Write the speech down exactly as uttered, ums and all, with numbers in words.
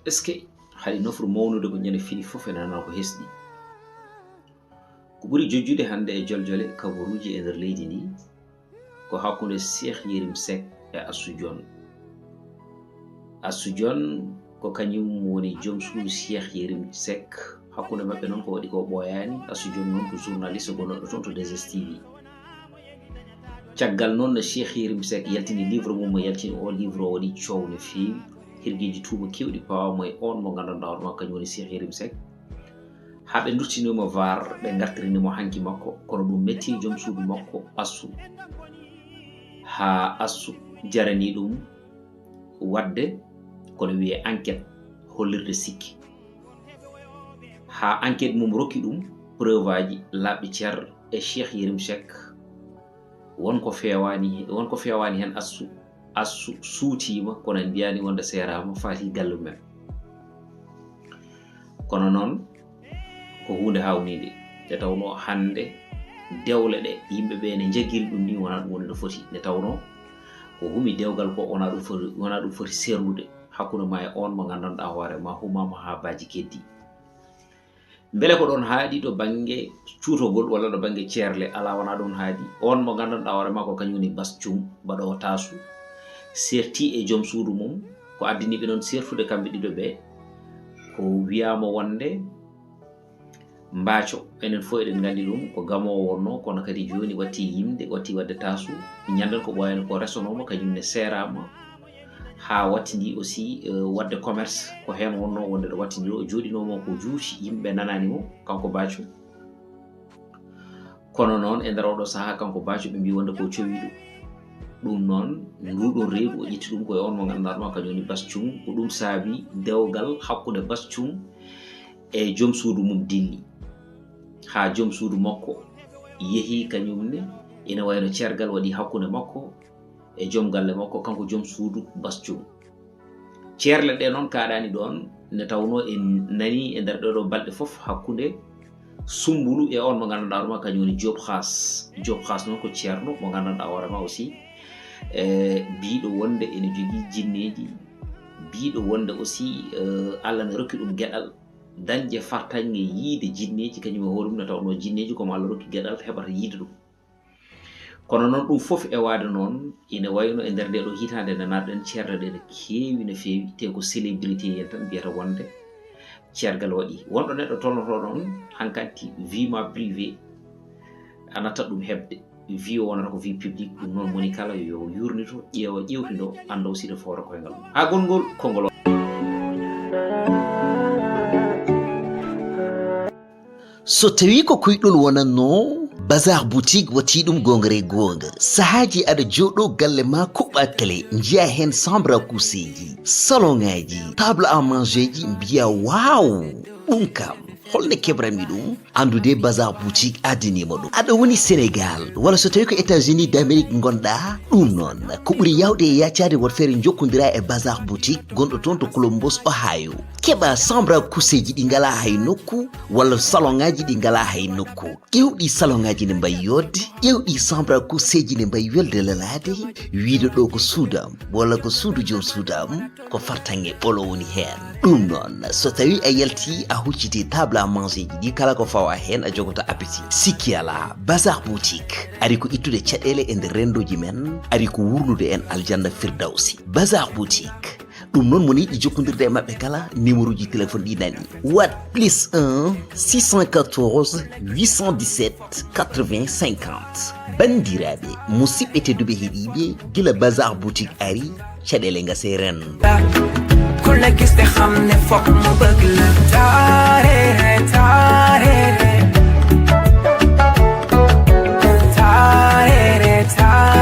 Est-ce que haɗi nofru mawnude ko ñande fini fof e nanaa ko hesɗi? Ko ɓuri jojjude hannde e joljole kabaruuji e nder leydi ndi, ko hakkunde Cheikh Yérim Seck e Assou Dione. Assou Dione ko kañum woni joom suudu Cheikh Yérim Seck. Hakkunde maɓɓe noon ko waɗi ko ɓooyaani. Assou Dione noon ko journaliste gonnoɗo toon to deux S T V. Caggal noon no Cheikh Yérim Seck yaltini livre mum, mo yaltini o livre o waɗi coow no feewi. Hirgeeji tuuma keewɗi pawaama e oon mo nganndanɗaa hoore makko kañum woni Cheikh Yérim Seck. Haa ɓe nduttinii mo VAR, ɓe ngartirini mo hanki makko, kono ɗum metti joom suudu makko Assou. Haa Assou jarani ɗum waɗde, kono wiyee enquête hollirde sikke. Haa enquête mum rokki ɗum preuve aji laaɓɗi cer e Cheikh Yérim Seck. Won ko feewaani, won ko feewaani heen Assou. Assou suutiima, kono en mbiyaani wonde seeraama, faati galle mumen. Kono noon, ko huunde haawniinde. Nde tawnoo hannde dewle ɗe, yimɓe ɓe ne njagiri ɗum ni, wonaa ɗum woni no foti. Nde tawnoo ko humi dewgal ko wonaa ɗum foti, wonaa ɗum foti serlude hakkunde ma e oon mo nganndanɗaa hoore ma humaama haa baaji keddi. Mbele ko ɗoon haaɗi to bannge cuutogol walla to bannge ceerle? Alaa, wonaa ɗoon haaɗi. Oon mo nganndanɗaa hoore ma ko kañum woni Bas Cum, baɗoowo taasu, serti e joom suudu mum. Ko addani ɓe noon sertude kamɓe ɗiɗo ɓe, ko wiyaama wonde Mbaco, enen fof eɗen nganndi ɗum, ko gamoowo wonnoo, kono kadi jooni watti yimde, watti waɗde taasu. Ñanden ko ɓooyaani ko resonooma, kañum ne seeraama. Haa wattindi aussi, eh, waɗde commerce, ko heen wonnoo wonde ɗo wattindi ɗo, o jooɗinooma ko juuti, yimɓe nanaani mo, kanko Baco. Kono noon, e nder oɗo sahaa, kanko Baco, ɓe mbii wonde ko cowiiɗo. Ɗum noon, nduɗon reedu, o ƴetti ɗum ko e on mo ngannduɗaa ɗum, kañum woni Bas Cung. Ko ɗum saabi dewgal hakkunde Bas Cung e joom suudu mum dilli. Haa joom suudu makko yehi kañum ne, ina wayno ceergal waɗi hakkunde makko e joom galle makko, kanko joom suudu Bas Cung. Ceerle ɗe noon kaaɗaani ɗoon, nde tawnoo en nanii e nder ɗee ɗoo balɗe fof hakkunde Sumbulu e on mo nganndanɗaa hoore ma, kañum woni Joob Xaas. Joob Xaas noon ko ceerno mo nganndanɗaa hoore ma aussi, e biiɗo wonde ene jogii jinneeji, biiɗo wonde aussi, eh, Allah ne rokki ɗum geɗal dañde fartaŋŋe yiide jinneeji, kañum e hoore mum, nde tawnoo jinneeji ko mo Allah rokki geɗal heɓata yiide ɗum. Kono noon, ɗum fof e waade noon, ina wayno e nder ndee ɗoo hitaande nde naatɗen, ceerle ɗe ne keewi no feewi, te ko célébrité en tan mbiyata wonde ceergal waɗi. Wonɗo neɗɗo tolnotoo ɗoon, hankadi vie ma privée, a nattat ɗum heɓde. Vie o wonata ko vie publique, ɗum noon moni kala yo yuurnito, ƴeewa, ƴeewtindo, annda aussi no fawra koyngal mum. Haa gonngol, konngol o. So tawii ko kuyɗol wonatnoo, Bazar Boutique waɗi ɗum goonga e goonga. Sahaaji aɗa jooɗoo galle ma, kuɓɓa télé, njiya heen chambre à coucheeji, saloŋaaji, table à mangeeji, mbiya, "Waaw, ɗum kam, holno keɓranmi ɗum?" Anndude Bazar Boutique addaniima ɗum. Aɗa woni Sénégal, walla so tawii ko États-Unis d'Amérique ngonɗaa, ɗum noon, ko ɓuri yaawde e yaacaade, woto feere njokkondira e Bazar Boutique gonɗo toon to Columbus, Ohio. Keɓa chambre à coucheeji ɗi ngalaa hay nokku, walla saloŋaaji ɗi ngalaa hay nokku. Ƴeew ɗii saloŋaaji ne mbayi yooɗde, ƴeew ɗii chambre à coucheeji ne mbayi welde lelaade, wiide ɗo ko suudu am, walla ko suudu joom suudu am, ko fartaŋŋe ɓolo woni heen. Ɗum noon, so tawii a yaltii, a hucciti table à mangeeji ɗi, kala ko fawaa heen, a jogoto appétit. Sikki alaa, Bazar Boutique ari ko ittude caɗeele e nder renndooji men, ari ko wurnude en aljanna Firdawsi. Bazar Boutique. Ɗum noon, mo yiɗi jokkondirde e maɓɓe kala, numéro ji téléphone ɗi nani. Waɗ plus un, six cent quatorze, huit cent dix-sept, quatre-vingts, cinquante. Banndiraaɓe, musidɓe tedduɓe heɗiiɓe, gila Bazar Boutique ari, caɗeele ngase renndo. Ku la gis te xam ne fokk mu bëgg la. Taarere, taarere. Taarere, taarere.